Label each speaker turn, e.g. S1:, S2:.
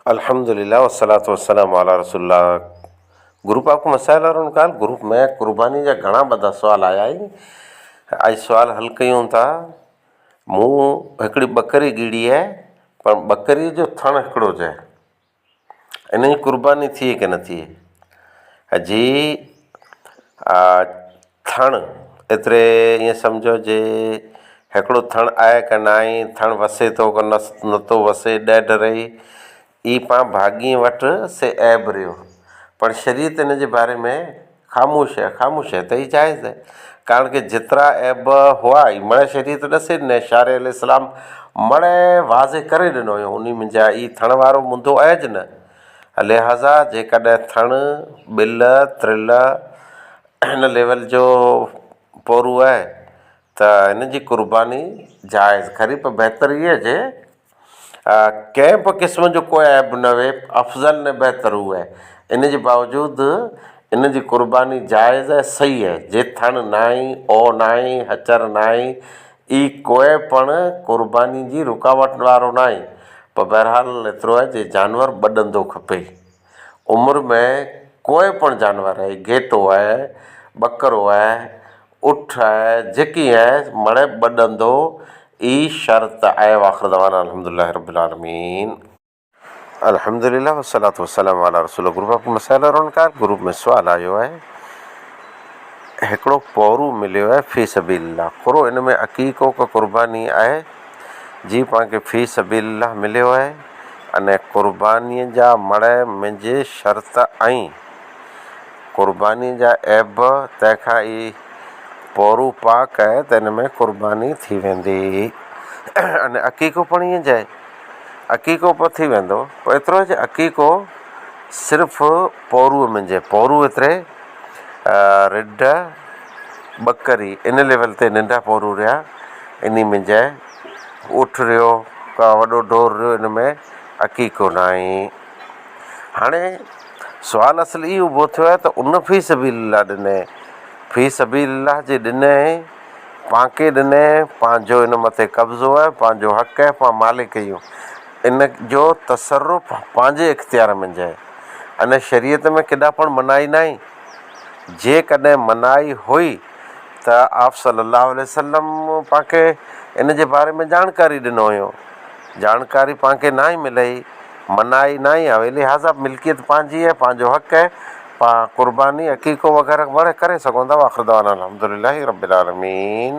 S1: الحمدلله والصلوة والسلام علي رسول الله گروپ آپ ڪو مسائل اور ان کا حل گروپ ۾ قرباني جا گهڻا ٻڌا سوال آيا آهن اڄ سوال حل ڪيون ٿا مون هڪڙي ٻڪري ڳيڙي آهي پر ٻڪري جو ٿڻ هڪڙو جي ان جي قرباني ٿئي ڪي نه ٿئي جي ٿڻ ايتري ائين سمجهو جي هڪڙو ٿڻ آهي ڪي نه آهي ٿڻ وسي ٿو ڪي نه نٿو وسي ڏيڍ رهي اي پان ڀاڳي وٽ سي عيب رهيو پر شريعت ان جي باري ۾ خاموش آهي خاموش آهي ته هي جائز آهي ڪاڻ ڪي جيترا عيب هئا اي مڙئي شريعت ڏسي ڏني شارع عليه السلام مڙئي واضح ڪري ڏنو هيو انهي منجهان اي ٿڻ وارو منڌو عيج نه لهٰذا جيڪڏهن ٿڻ، ٻل، ترل هن ليول جو پورو آهي ته هن جي قرباني جائز کري پر بهتر اهي جي ڪنهن به قسم جو ڪو عيب نه هئي افضل نه بهتر هو آهي ان جي باوجود ان جي قرباني جائز ۽ صحيح آهي جي ٿڻ ناهي او ناهي هچر ناهي اي ڪوئي پڻ قرباني جي رڪاوٽ وارو ناهي پر بهرحال ايترو آهي جي جانور ٻڏندو کپي عمر ۾ ڪوئي پڻ جانور آهي گهيٽو آهي ٻڪرو آهي اٺ آهي جيڪي آهي مڙئي ٻڏندو اي شرط آهي واخر دعوانا الحمدلله رب العالمين. الحمدلله والصلوة والسلام علي رسول الله گروپ آف مسائل اور ان کا حل گروپ ۾ سوال آيو آهي هڪڙو پورو مليو آهي في سبيل الله ڪرو ان ۾ عقيقو ڪو قرباني آهي جي پان کي في سبيل الله مليو آهي اني قرباني جا مڙئي منهنجي شرط ۽ قرباني جا عيب تنهن کان ئي پورو پاڪ آهي ته ان ۾ قرباني ٿي ويندي اني عقيقو پڻ ائين جائي عقيقو به ٿي ويندو پوء ايترو جو عقيقو صرف پوروء منجهه پورو ايتري رڍ ٻڪري ان ليول تي ننڍا پورو رهيا انهي منجهه اٺ رهيو ڪا وڏو ڍور رهيو ان ۾ عقيقو ناهي هاڻي سوال اصل اهو اڀو ٿيو آهي ته ان في سبيل الله ڏني في سبيل الله جي ڏني پانڪي ڏني، پانجو ان مٿي قبضو آهي، پانجو حق آهي، پان مالڪ اهيون. ان جو تصرف پانجي اختيار منجهه آهي. ان شريعت ۾ ڪيڏا پڻ منائي ناهي. جيڪڏهن منائي هئي ته آپ صلي الله عليه وسلم پانکي ان جي باري ۾ ڄاڻڪاري ڏنو هيو. ڄاڻڪاري پانکي ناهي ملئي، منائي ناهي آوي، لهٰذا ملڪيت پانجي آهي، پانجو حق آهي. پاڻ قرباني، عقيقو وغيره وڙ ڪري سگهون ٿا واخر دعوانا الحمدلله رب العالمين.